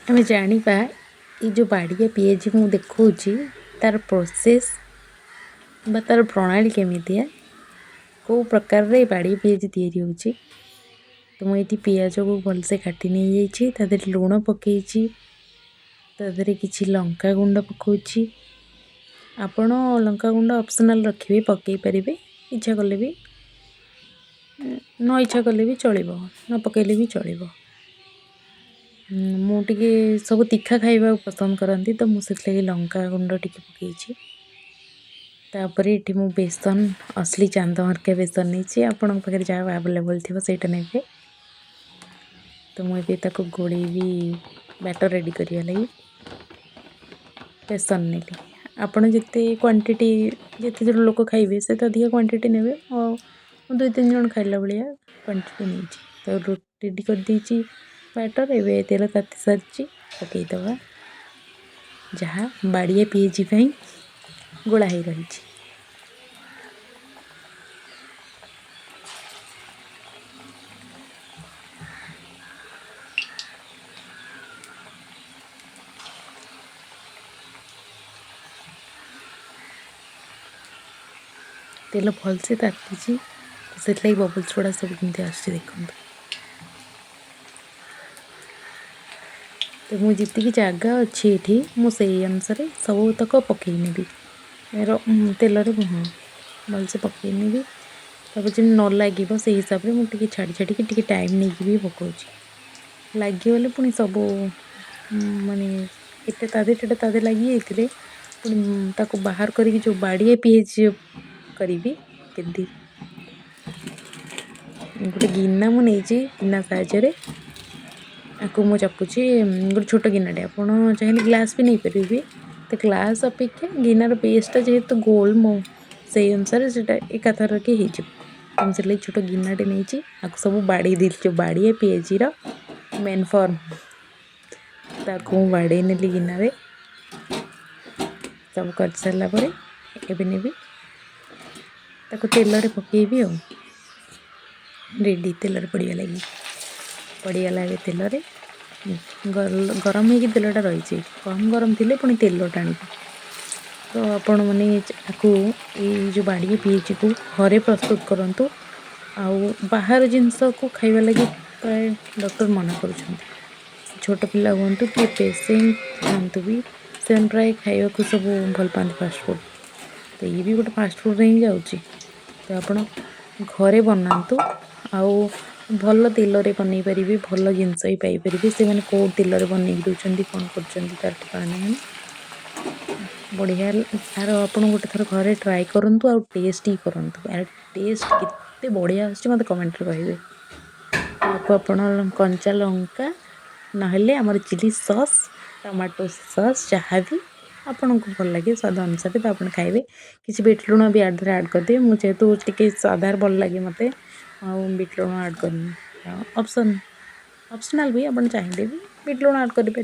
ଆମେ ଜାଣିବା ଏଇ ଯେଉଁ ବାଡ଼ିଆ ପିଆଜି ମୁଁ ଦେଖାଉଛି ତା'ର ପ୍ରୋସେସ୍ ବା ତା'ର ପ୍ରଣାଳୀ କେମିତିଆ, କେଉଁ ପ୍ରକାରରେ ଏ ବାଡ଼ିଆ ପିଆଜି ତିଆରି ହେଉଛି। ତ ମୁଁ ଏଇଠି ପିଆଜକୁ ଭଲସେ କାଟି ନେଇଯାଇଛି, ତା ଦେହରେ ଲୁଣ ପକାଇଛି, ତା ଦେହରେ କିଛି ଲଙ୍କା ଗୁଣ୍ଡ ପକାଉଛି। ଆପଣ ଲଙ୍କା ଗୁଣ୍ଡ ଅପସନାଲ୍ ରଖିବେ, ପକାଇ ପାରିବେ, ଇଚ୍ଛା କଲେ ବି, ନ ଇଚ୍ଛା କଲେ ବି ଚଳିବ, ନ ପକାଇଲେ ବି ଚଳିବ। ମୁଁ ଟିକେ ସବୁ ତୀଖା ଖାଇବାକୁ ପସନ୍ଦ କରନ୍ତି, ତ ମୁଁ ସେଥିଲାଗି ଲଙ୍କା ଗୁଣ୍ଡ ଟିକେ ପକାଇଛି। ତାପରେ ଏଠି ମୁଁ ବେସନ, ଅସଲି ଚାନ୍ଦ ମାର୍କା ବେସନ ନେଇଛି। ଆପଣଙ୍କ ପାଖରେ ଯାହା ଆଭେଲେବଲ୍ ଥିବ ସେଇଟା ନେବେ। ତ ମୁଁ ଏବେ ତାକୁ ଗୋଳେଇବି ବ୍ୟାଟର୍ ରେଡ଼ି କରିବା ଲାଗି। ବେସନ ନେଲି, ଆପଣ ଯେତେ କ୍ୱାଣ୍ଟିଟି, ଯେତେ ଜଣ ଲୋକ ଖାଇବେ ସେ ତ ଅଧିକା କ୍ୱାଣ୍ଟିଟି ନେବେ। ଆଉ ମୁଁ 2-3 ଜଣ ଖାଇଲା ଭଳିଆ କ୍ୱାଣ୍ଟିଟି ନେଇଛି। ତ ରେଡ଼ି କରିଦେଇଛି ବ୍ୟାଟର୍। ଏବେ ତେଲ ତାତି ସାରିଛି, ପକାଇଦେବା ଯାହା ବାଡ଼ିଆ ପିଆଜି ପାଇଁ ଗୋଳା ହେଇ ରହିଛି। ତେଲ ଭଲସେ ତାତିଛି, ସେଥିଲାଗି ବବଲ୍ସ ଗୁଡ଼ା ସବୁ କେମିତି ଆସୁଛି ଦେଖନ୍ତୁ। ତ ମୁଁ ଯେତିକି ଜାଗା ଅଛି ଏଠି ମୁଁ ସେଇ ଅନୁସାରେ ସବୁତକ ପକାଇ ନେବି ତେଲରେ। ହଁ, ଭଲସେ ପକାଇ ନେବି। ତାପରେ ଯେମିତି ନ ଲାଗିବ ସେଇ ହିସାବରେ ମୁଁ ଟିକେ ଛାଡ଼ି ଛାଡ଼ିକି ଟିକେ ଟାଇମ୍ ନେଇକି ବି ପକାଉଛି। ଲାଗିଗଲେ ପୁଣି ସବୁ ମାନେ ଏତେ ତା ଦେହରେ ତା ଦେହରେ ଲାଗିଯାଇଥିଲେ ପୁଣି ତାକୁ ବାହାର କରିକି ଯେଉଁ ବାଡ଼ିଆ ପିଆଜି କରିବି କେମିତି। ଗୋଟେ ଗିନା ମୁଁ ନେଇଛି, ଗିନା ସାହାଯ୍ୟରେ ଆକୁ ମୁଁ ଚାପୁଛି। ଗୋଟେ ଛୋଟ ଗିନାଟେ, ଆପଣ ଚାହିଁଲେ ଗ୍ଲାସ୍ ବି ନେଇପାରିବେ। ତ ଗ୍ଲାସ୍ ଅପେକ୍ଷା ଗିନାର ବେସ୍ଟା ଯେହେତୁ ଗୋଲ, ମୁଁ ସେଇ ଅନୁସାରେ ସେଇଟା ଏକାଥରକେ ହେଇଯିବ। ତ ମୁଁ ସେଥିଲାଗି ଛୋଟ ଗିନାଟେ ନେଇଛି, ଆକୁ ସବୁ ବାଡ଼େଇ ଦେଇଥିଲି। ଯେଉଁ ବାଡ଼ିଆ ପିଆଜିର ମେନ୍ ଫର୍ମ, ତାକୁ ମୁଁ ବାଡ଼େଇ ନେଲି ଗିନାରେ। ସବୁ କରିସାରିଲା ପରେ ଏବେ ନେବି ତାକୁ ତେଲରେ ପକାଇବି। ଆଉ ରେଡ଼ି ତେଲରେ ପଡ଼ିବା ଲାଗି ପଡ଼ିଗଲା। ଏବେ ତେଲରେ ଗରମ ହେଇକି ତେଲଟା ରହିଛି, କମ୍ ଗରମ ଥିଲେ ପୁଣି ତେଲ ଟାଣିବ। ତ ଆପଣମାନେ ଆକୁ ଏଇ ଯେଉଁ ବାଡ଼ିଆ ପିଆଜିକୁ ଘରେ ପ୍ରସ୍ତୁତ କରନ୍ତୁ। ଆଉ ବାହାର ଜିନିଷକୁ ଖାଇବା ଲାଗି ପ୍ରାୟ ଡକ୍ଟର ମନା କରୁଛନ୍ତି। ଛୋଟ ପିଲା ହୁଅନ୍ତୁ କି ପେସେଣ୍ଟ ଥାଆନ୍ତୁ ବି, ସେମାନେ ପ୍ରାୟ ଖାଇବାକୁ ସବୁ ଭଲ ପାଆନ୍ତି ଫାଷ୍ଟଫୁଡ଼୍। ତ ଇଏ ବି ଗୋଟେ ଫାଷ୍ଟଫୁଡ଼୍ରେ ହିଁ ଯାଉଛି। ତ ଆପଣ ଘରେ ବନାନ୍ତୁ ଆଉ ଭଲ ତେଲରେ ବନେଇ ପାରିବେ, ଭଲ ଜିନିଷ ବି ପାଇପାରିବେ। ସେମାନେ କେଉଁ ତେଲରେ ବନେଇକି ଦେଉଛନ୍ତି, କ'ଣ କରୁଛନ୍ତି ତା'ର ଠିକଣା ନାହିଁ। ବଢ଼ିଆ ଆର ଆପଣ ଗୋଟେ ଥର ଘରେ ଟ୍ରାଏ କରନ୍ତୁ ଆଉ ଟେଷ୍ଟ ହିଁ କରନ୍ତୁ। ଏହାର ଟେଷ୍ଟ କେତେ ବଢ଼ିଆ ଆସୁଛି ମୋତେ କମେଣ୍ଟରେ କହିବେ। ତାକୁ ଆପଣ କଞ୍ଚା ଲଙ୍କା ନହେଲେ ଆମର ଚିଲି ସସ୍, ଟମାଟୋ ସସ୍, ଯାହା ବି ଆପଣଙ୍କୁ ଭଲ ଲାଗେ ସ୍ୱାଦ ଅନୁସାରେ ତ ଆପଣ ଖାଇବେ। କିଛି ବିଟ୍ ଲୁଣ ବି ଆ ଦେହରେ ଆଡ଼୍ କରିଦେବେ। ମୁଁ ଯେହେତୁ ଟିକେ ସାଧାର ଭଲ ଲାଗେ ମୋତେ, ଆଉ ବିଟ୍ ଲୁଣ ଆଡ଼୍ କରିନି। ଅପସନାଲ୍ ବି, ଆପଣ ଚାହିଁଲେ ବି ବିଟ୍ ଲୁଣ ଆଡ଼୍ କରିପାରିବେ।